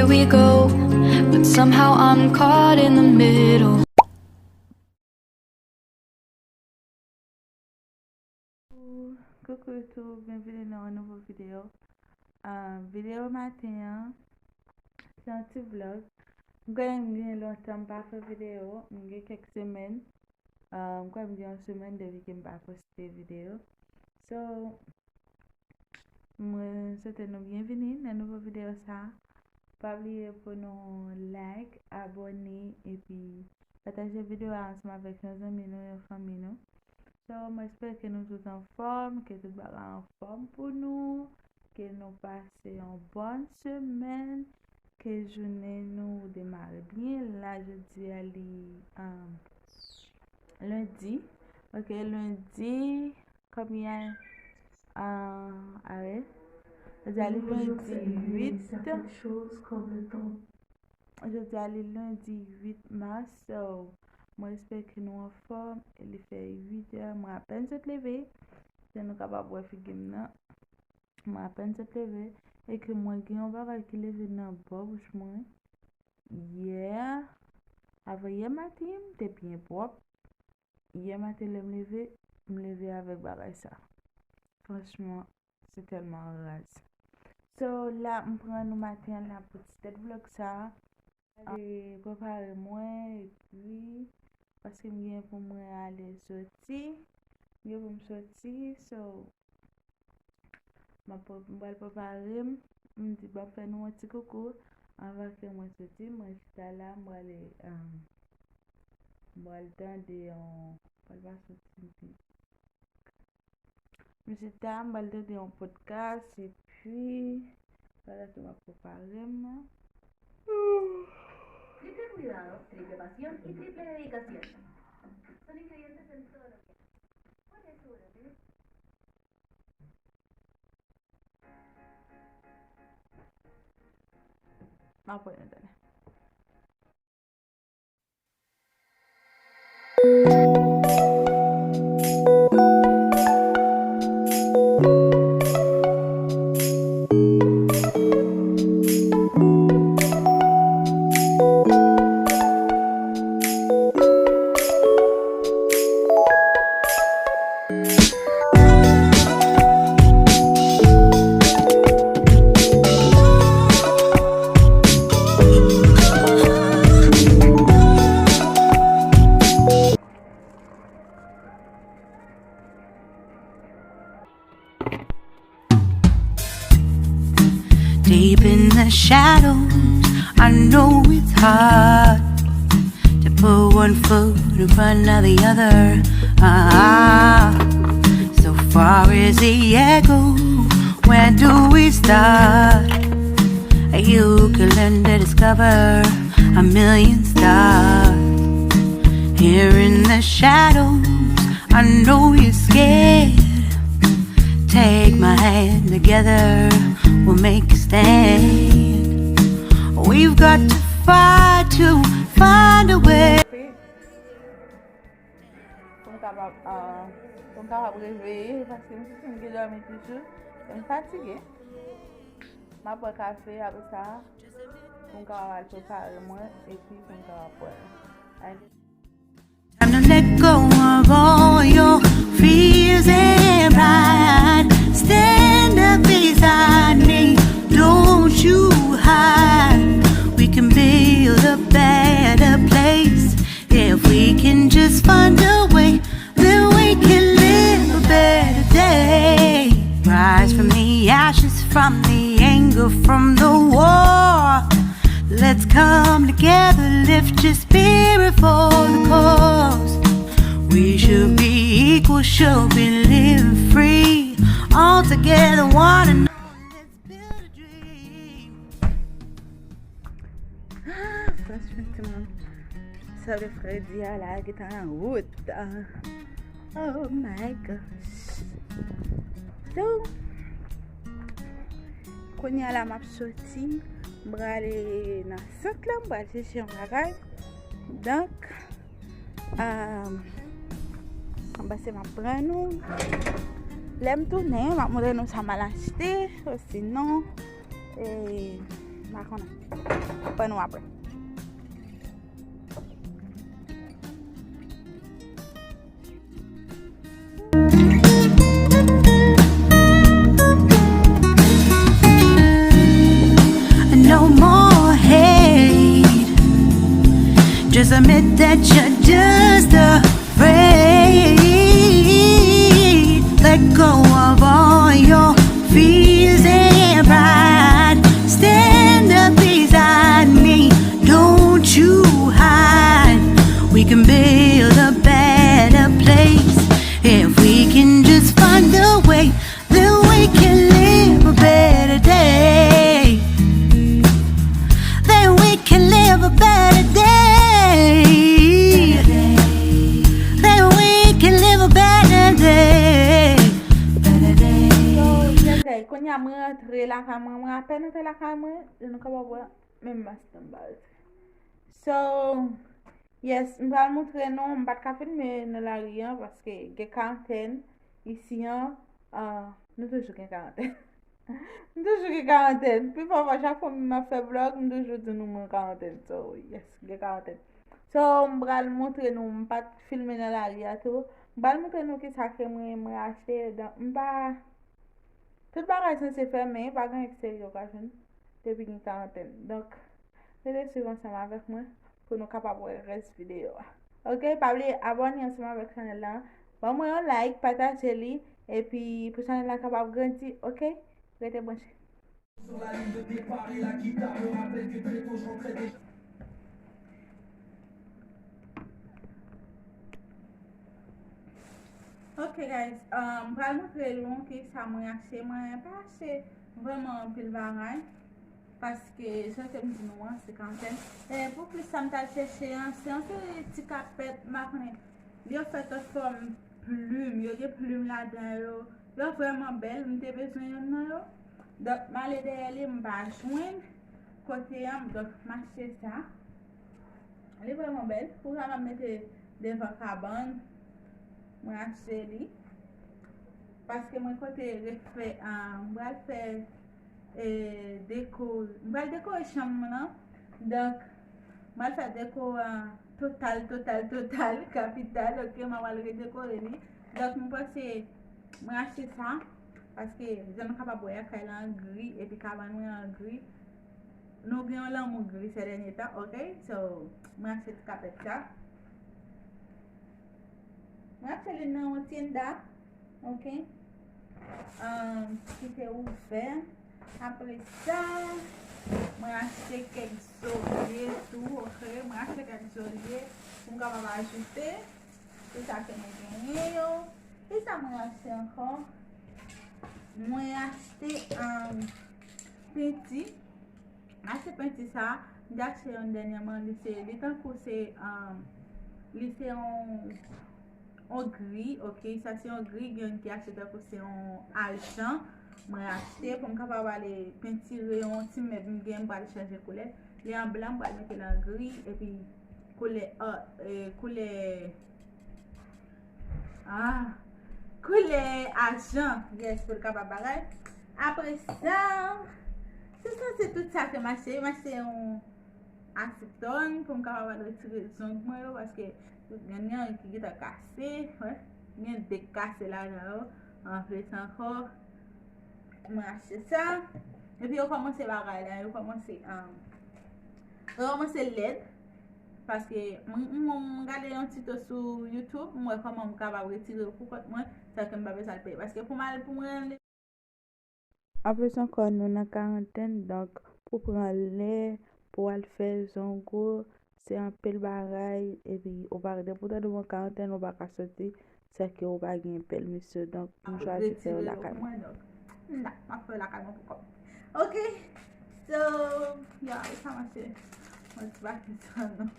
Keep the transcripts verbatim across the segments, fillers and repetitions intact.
Here we go, but somehow I'm caught in the middle. Koukou tou, byenvini nan yon nouvo videyo. Ah, videyo maten an, se yon ti vlog. M kwè m gen lontan m pa fè videyo, m gen kèk semèn. Ah, m kwè m gen yon semèn depi ke m pa poste videyo. So, mwen swete nou byenvini nan nouvo videyo sa. Pa bliye pou nou like, abòne, epi pataje videyo a ansanm avèk yon zanmi nou, yon fanmi nou. So, mwen espere ke nou tout anfòm, ke tout bagay anfòm pou nou, ke nou pase yon bòn semèn, ke jounen nou demare byen. La, jodi a, li, um, lendi. Ok, lendi, konbyen, uh, a wè? Jodi a, li lendi uit. Jodi a, li lendi uit mas. So, mwen espere ke nou anfòm. Li fè uit è. Mwen apèn sot leve. Se nou kapab wè figi m nan. Mwen apèn sot leve. E ke mwen gen yon bagay ki leve nan bò bouch mwen. Yè, avan yè maten, m te byen pwòp. Yè maten, lè m leve, m leve avèk bagay sa. Franchman, se tèlman raz. So, la, m pran nou maten an la pou ti tèt vlog sa. Ale prepare mwen, epi, paske m gen pou mwen ale soti. M gen pou m soti, so, m ap pre-, m pral prepare m. M di, m ap fè nou yon ti koukou anvan ke mwen soti. Mwen chita la, m prale, um, m pral tande yon, m pral pase yon ti M chita, m pral tande yon podcast, epi, pandan ke m ap prepare m nan. Triple cuidado, triple pasión y triple dedicación. Son ingredientes en todo lo que haces. Ponle su oro, ¿sí? M ap wè nou talè. Deep in the shadows, I know it's hard to put one foot in front of the other. Ah, so far as the echo, where do we start? You can learn to discover a million stars. Here in the shadows, I know you're scared. Take my hand, together we'll make a stand. We've got to fight to find a way. Pou m kapab, ah, pou m kapab reveye, paske m santi m gen dòmi toujou. M fatige. M ap bwè kafe, apre sa, pou m kapab al prepare mwen, epi pou m kapab pran. Time to let go of all your fears and pride. Stand up beside me, don't you hide. We can build a better place if we can just find a way. Then we can live a better day. Rise from the ashes, from the anger, from the war. Let's come together, lift your spirit for the cause. We should be equal, should be living free. All together, one and all, let's build a dream. Ah, franchman, timoun. Sa le fredi a la, ki ta an wout. Ah. Oh my gosh. So, kounye a la, m ap soti. M prale nan sant la, m pral chèche yon bagay. Donk, ah, m panse m ap pran nou. Lè m tounen, m ap montre nou sa m al achte. Osinon, e, M pa konnen. N ap wè nou apre. No more hate. Just admit that you're just afraid. Let go of all your fears and pride. Stand up beside me. Don't you hide. We can build a better place if we can just find a way. Then we can live a better day. Then we can live a better day. Then we can live a better day. So, yes, guys, kounye a mwen rantre lakay mwen, mwen apèn rantre lakay mwen, e nou kapab wè menm mask nan baz. So, yes, m pral montre nou, m pa t ka filme nan lari an paske gen karantèn isi an, ah, nou toujou gen karantèn. M toujou gen karantèn. Pi fò fò, chak fwa m ap fè vlog, m toujou di nou mwen karantèn. So, yes, gen karantèn. So, m pral montre nou, m pa t filme nan lari a tou. M pral montre nou kisa ke mwen, mwen achte. Donk, m pa, tout bagay sanse fèmen, pa gen eksteryè w ka jwenn depi gen karantèn. Donk, rete swiv ansanm avèk mwen pou nou kapab wè rès videyo a. Ok, pa bliye abòne ansanm avèk chanèl la. Ban mwen yon like, pataje li, epi pou chanèl la kapab grandi, ok? Rete branche. Ok guys, um, m pral montre nou kisa mwen achte. Mwen pa achte vrèman anpil bagay paske jan ke m di nou an, se karantèn. E pou plis sa m t al chèche an, se yon seri ti kapèt, m pa konnen, yo fèt an fòm plim, yo gen plim ladan yo. Yo vrèman bèl, m te bezwen yonn nan yo. Donk, m ale dèyè li, m pa jwenn kote an, donk m achte sa. Li vrèman bèl. Pou sa m ap mete devan kabann, mwen achte li. Paske mwen konte refè, ah, m pral fè, eh, deko, m pral dekore chanm mwen nan. Donk, m pral fè deko, ah, total, total, total, kapital, ok, m ap al redekore li. Donk, m panse, mwen achte sa, paske jan nou kapab wè a, kay la an gri, epi kabann mwen an gri. Nou gen yon lanmou gri sè dènye tan, ok? So, mwen achte ti kapèt sa. Mwen achte li nan yon Tienda, ok? Um, ki te ouvè. Apre sa, mwen achte kèk zolye tou, ok? Mwen achte kèk zolye pou m kapab ajoute. Tout sa ke mwen genyen yo. Kisa mwen achte ankò? Mwen achte, um, penti. Mwen achte penti sa. M te achte youn dènyèman. Li se, li tankou se, um, li se yon, yon gri, ok. Sa se yon gri, gen youn ki achte tankou se yon ajan. Mwen achte pou m kapab ale pentire yon ti mèb m gen, m pral chanje koulè. Li an blan, m pral mete l an gri, epi koulè, ah, eh, koulè, ah, koulè ajan, yes, pou l kapab bagay. Apre sa, se sa, se tout sa ke m achte. M achte yon asetòn pou m kapab al retire zong mwen yo, paske gen yon ki gentan kase, wè. Gen de k kase ladan yo, an plis ankò. Mwen achte sa. Epi yo kòmanse bagay la, yo kòmanse, um, yo kòmanse lèd. Paske mwen, mwen, mwen gade yon tito sou YouTube, mwen wè kòman mwen kapab retire yo pou kont mwen, san ke m pa bezwen al peye. Paske pou m al, pou mwen rele. Anplis ankò, nou nan karantèn, donk pou pran lè, pou al fè zong ou, se anpil bagay, epi ou pa, depi w tande w an karantèn, ou pa ka soti, sèke ou pa gen pèmisyon, donk m chwazi fè yo lakay mwen. Donk, m ap fè yo lakay mwen pou kò m. Ok, so, ya, e sa m achte. Mwen ti pa ki sa, non.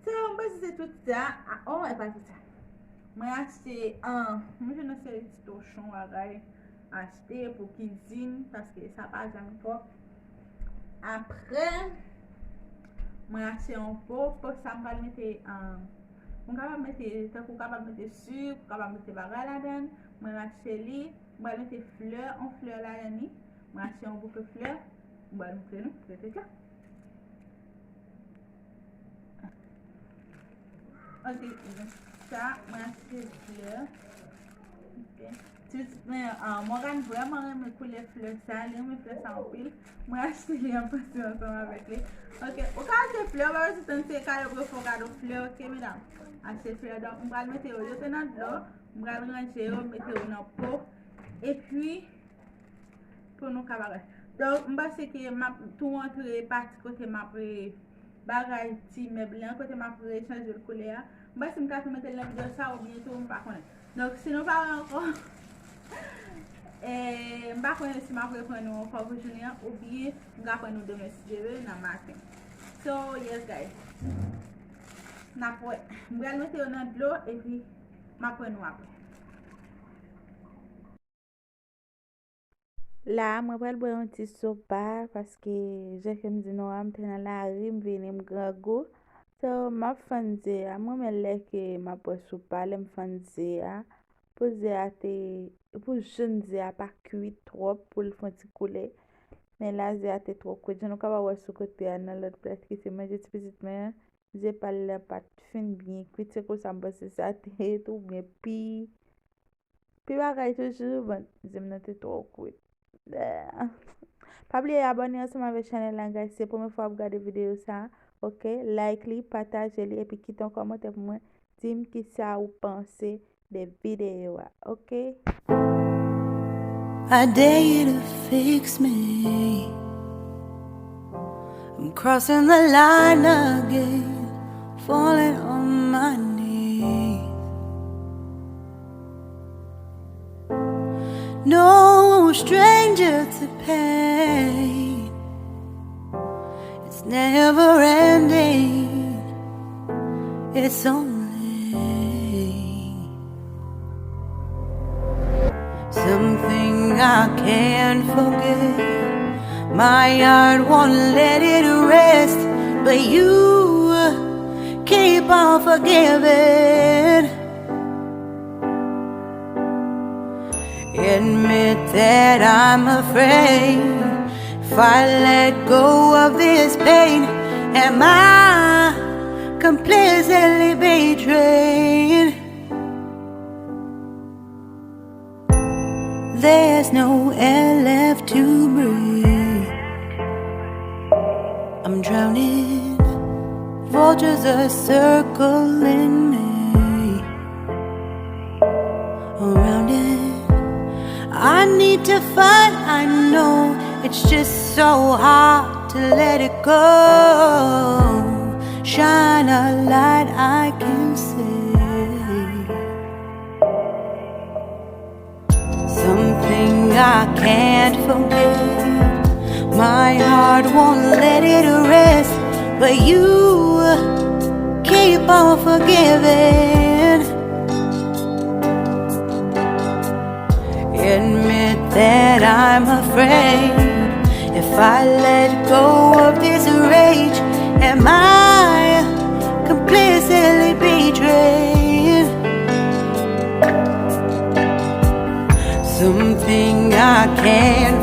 So, m panse se tout sa. Ah, oh, e pa tout sa. Mwen achte, ah, mwen jwenn yon seri ti tochon bagay achte pou kizin, paske sa pa janm twòp. Apre, mwen achte yon po, po sa m pral mete, ah, mwen kapab mete, tankou w kapab mete sik, ou kapab mete bagay ladan l. Mwen achte li, mwen pral mete flè, yon flè ladan li. Mwen achte yon bouke flè. Mwen montre nou, rete dja. Ok, sa, mwen achte flè. Ok. Ti pitit mwen, ah, Morgan vrèman renmen koulè flè sa, li renmen flè sa anpil. Mwen achte li an panse ansanm avèk li. Ok, ou ka achte flè, ou pa bezwen tann se kado pou yo fè w kado flè, ok, medam? Achte flè, donk, m pral mete yo, yo te nan dlo, m pral ranje yo, mete yo nan po. Epi, pou nou ka bagay. Donk, m panse ke m ap tou antre pati kote m ap re-, bagay ti mèb lan, kote m ap rechanje l koulè a. M panse m ka tou mete l nan videyo sa oubyen tou, m pa konnen. Donk, si nou pa wè ankò, eh, m pa konnen si m ap reprann nou ankò pou jounen an, oubyen m ka pran nou demen si Dye vle nan maten. So, yes, guys. N ap wè. M pral mete yo nan dlo, epi m ap pran nou apre. La a, mwen pral bwè yon ti soupa, paske, jan ke m di nou a, m te nan lari, m vini, m grangou. So, m ap fann ze a. Mwen renmen lè ke m ap bwè soupa, lè m fann ze a. Pou ze a te, pou jenn ze a pa kwit twòp, pou l fè yon ti koule. Men la, ze a te twò kwit. Jan nou kapab wè sou kote a, nan lòt plat ki se manje ti pitit mwen an, ze pa l la pa t fin byen kwit. Se konsa m panse sa te ret oubyen pi Pi bagay toujou, bon, ze m nan te twò kwit. Pa bliye abòne ansanm avèk chanèl la, guys. Se premye fwa w ap gade videyo sa, ok? Like li, pataje li, epi kite yon kòmantè pou mwen. Di m kisa ou panse de videyo a, ok? I dare you to fix me. I'm crossing the line again, falling on my knees. No stranger to pain. It's never ending. It's only something I can't forget. My heart won't let it rest, but you keep on forgiving. Admit that I'm afraid. If I let go of this pain, am I completely betrayed? There's no air left to breathe. I'm drowning. Vultures are circling me around it. I need to fight, I know it's just so hard to let it go. Shine a light I can see. Something I can't forget. My heart won't let it rest, but you keep on forgiving. Admit that I'm afraid. If I let go of this rage, am I completely betrayed? Something I can't